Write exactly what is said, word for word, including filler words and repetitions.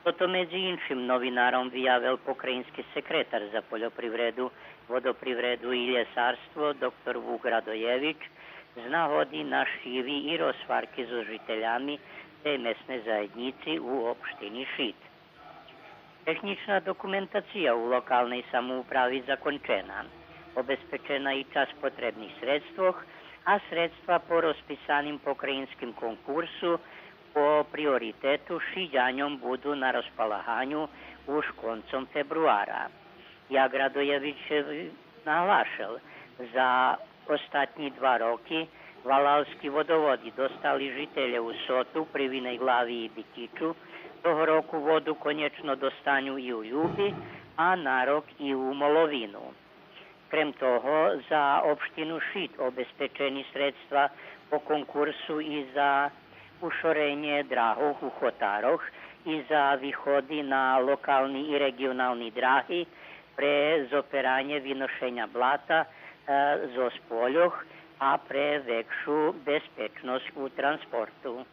Тото медзи иншим новинаром виявел покраїнски секретар за польопривреду, водопривреду и лєсарство доктор Вук Радоєвич з нагоди нащиви и розгварки зоз жителями тей месней заєднїци у општини Шид. Технїчна документация у локалней самоуправи закончена. Обезпечена и часц потребних средствох, а средства по розписаним покраїнским конкурсу по приоритету Шидяньом буду на розполаганю уж концом фебруара. Як Радоєвич наглашел, за остатнї два роки Валалски водоводи достали жителє у Соту, Привиней Глави и Битїчу, того року воду конєчно достаню и у Люби, а на рок и у Моловину. Крем того, за општину Шид обезпечени средства по конкурсу и за ушоренє драгох у хотарох, и за виходи на локални и реґионални драги пре зоперанє виношеня блата, е, зоз польох, а пре векшу безпечносц у транспорту.